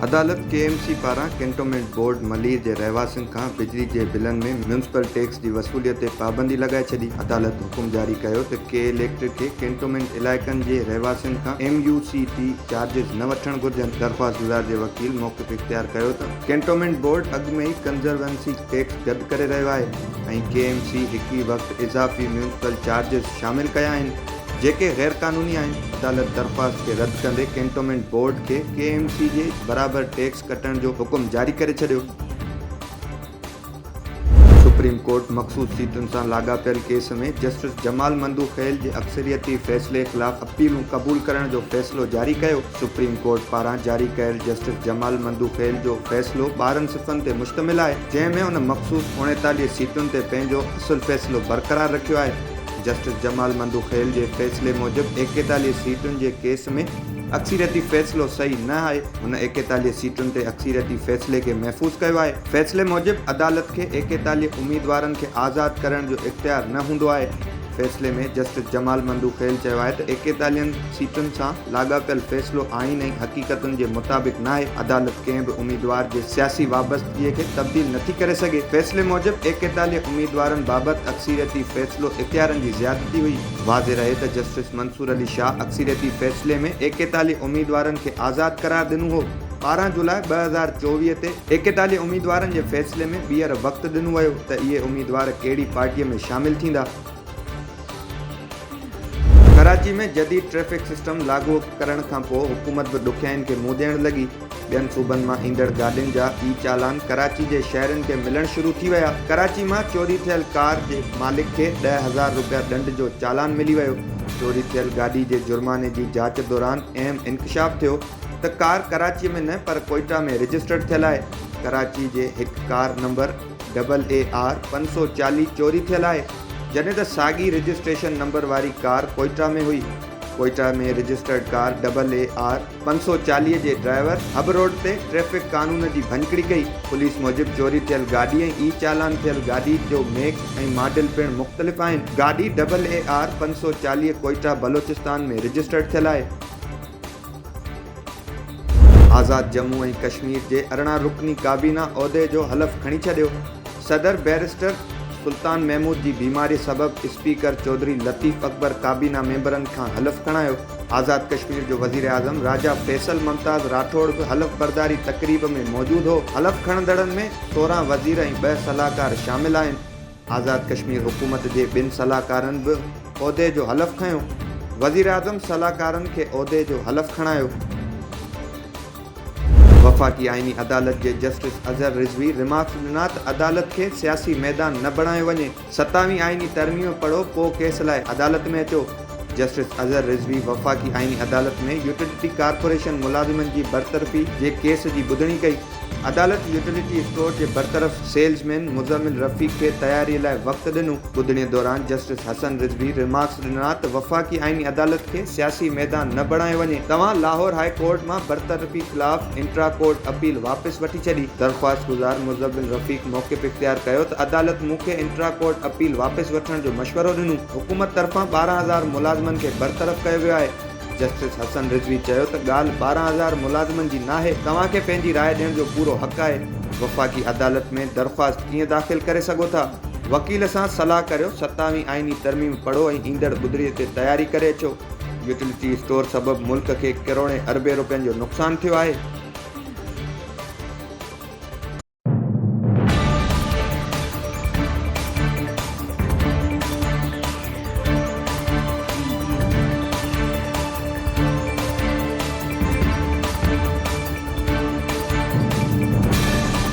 عدالت K M C پاران cantonment board Malir جي رهواسين کان بجلي جي بلن ۾ ميونسپل ٽيڪس جي وصولي تي پابندي لڳائي ڇڏي. عدالت حڪم جاري ڪيو ته ڪي اليڪٽرڪ کي ڪينٽومينٽ علائقن جي رهواسين کان M U C T charges نه وٺڻ گهرجن. درخواستگذار جي وڪيل موقف اختيار ڪيو ته ڪينٽومينٽ بورڊ اڳ ۾ ئي ڪنزرونسي ٽيڪس گڏ ڪري رهيو آهي ۽ ڪي ايم سي هڪ ئي وقت اضافي ميونسپل چارجز شامل ڪيا آهن. جيڪي غير قانوني آهن، عدالت درخواست کي رد ڪندي ڪينٽومينٽ بورڊ کي ڪي ايم سي جي برابر ٽيڪس ڪٽڻ جو حڪم جاري ڪري ڇڏيو. سپريم ڪورٽ مخصوص سيٽن سان لاڳاپيل ڪيس ۾ جسٽس جمال مندوخيل جي اڪثريتي فيصلي خلاف اپيلون قبول ڪرڻ جو فيصلو جاري ڪيو. سپريم ڪورٽ پاران جاري ڪيل جسٽس جمال مندوخيل جو فيصلو 12 صفحن تي مشتمل آهي، جنهن ۾ ان مخصوص 39 سيٽن تي پنهنجو اصل فيصلو برقرار رکيو آهي. جسٽس جمال مندوخيل جي فيصلي موجب 41 سيٽن جي ڪيس ۾ اڪثريتي فيصلو صحيح نه آهي، هن 41 سيٽن تي اڪثريتي فيصلي کي محفوظ ڪيو آهي، فيصلي موجب عدالت کي 41 اميدوارن کي آزاد ڪرڻ جو اختيار نه هوندو آهي، فيصلي ۾ جسٽس جمال مندوخيل چيو آهي ته ايڪيتاليهن سيٽن سان لاڳاپيل فيصلو آئين ۽ حقيقتن جي مطابق ناهي، عدالت ڪنهن به اميدوار جي سياسي وابستگي کي تبديل نٿي ڪري سگهي، فيصلي موجب 41 اميدوارن بابت اڪثريتي فيصلو اختيارن جي زيادتي هئي. واضح رهي ته جسٽس منصور علي شاهه اڪثريتي فيصلي ۾ 41 اميدوارن کي آزاد قرار ڏنو هو، 12 جولاء 2024 تي 41 اميدوارن جي فيصلي ۾ ٻيهر وقت ڏنو ويو ته اهي اميدوار ڪهڙي پارٽي ۾ شامل ٿيندا. ڪراچي ۾ جديد ٽريفڪ سسٽم لاڳو ڪرڻ کانپوء حڪومت به ڏکيائين کي منهن ڏيڻ لڳي، ٻين صوبن مان ايندڙ گاڏين جا اي چالان ڪراچي جي شهرين کي ملڻ شروع ٿي ويا، ڪراچي مان چوري ٿيل ڪار جي مالڪ کي 10,000 رپيا ڏنڊ جو چالان ملي ويو، چوري ٿيل گاڏي جي جرماني جي جاچ دوران اهم انڪشاف ٿيو ته ڪار ڪراچي ۾ نه پر ڪوئيٽا ۾ رجسٽرڊ ٿيل آهي، ڪراچي جي هڪ car number double A R 540 چوري ٿيل آهي، جڏهن ته ساڳي رجسٽريشن نمبر واري ڪار ڪوئيٽا ۾ هئي. Quetta ۾ registered car double A R 540 جي ڊرائيور حب روڊ تي ٽريفڪ قانون جي ڀڃڪڙي ڪئي. پوليس موجب چوري ٿيل گاڏي ۽ اي چالان ٿيل گاڏي جو ميڪ ۽ ماڊل پڻ مختلف آهن. گاڏي ڊبل اي آر 540 ڪوئيٽا بلوچستان ۾ رجسٽرڊ ٿيل آهي. آزاد ڄمون ۽ ڪشمير جي 18 رڪني ڪابينا عهدي جو حلف کڻي ڇڏيو، صدر بئريسٽر سلطان محمود جي بيماري سبب اسپيڪر چوڌري لطيف اڪبر ڪابينا ميمبرن کان حلف کڻايو، آزاد ڪشمير جو وزيراعظم راجا فيصل ممتاز راٺوڙ به حلف برداري تقريب ۾ موجود هو، حلف کڻندڙن ۾ 16 وزير ۽ ٻه صلاحڪار شامل آهن. آزاد ڪشمير حڪومت جي ٻن صلاحڪارن به عهدي جو حلف کنيو، وزيراعظم صلاحڪارن کي عهدي جو حلف کڻايو. وفاقي آئيني عدالت جي جسٽس اظهر رضوي ريمارڪس ڏنا ته عدالت کي سياسي ميدان نه بڻايو وڃي، ستاوين آئيني ترميم پڙهو پوء ڪيس لاء عدالت ۾ اچو. جسٽس اظهر رضوي وفاقي آئيني عدالت ۾ يوٽيلٽي ڪارپوريشن ملازمن جي برطرفي جي ڪيس جي ٻڌڻي ڪئي. عدالت يوٽيلٽي اسٽور جي برطرف سيلز مين مزمل رفيق کي تياري لاء وقت ڏنو. ٻڌڻي دوران جسٽس حسن رضوي ريمارڪس ڏنا ته وفاقي آئيني عدالت کي سياسي ميدان نه بڻايو وڃي، توهان لاهور هاء ڪورٽ مان برطرفي خلاف انٽرا ڪورٽ اپيل واپس وٺي ڇڏي. درخواستگذار مزمل رفيق موقف اختيار ڪيو ته عدالت مون کي انٽرا ڪورٽ اپيل واپس وٺڻ جو مشورو ڏنو، حڪومت طرفان 12 هزار ملازمن کي برطرف ڪيو ويو آهي. جسٽس حسن رضوي چيو ته ڳالهه 12 هزار ملازمن جي ناهي، توهان کي پنهنجي راء ڏيڻ جو پورو حق آهي، وفاقي عدالت ۾ درخواست ڪيئن داخل ڪري سگهو ٿا، وڪيل سان صلاح ڪريو، ستاوين آئيني ترميم پڙهو ۽ ايندڙ ٻڌڻي تي تياري ڪري اچو، يوٽيلٽي اسٽور سبب ملڪ کي ڪروڙين اربين روپين جو نقصان ٿيو آهي.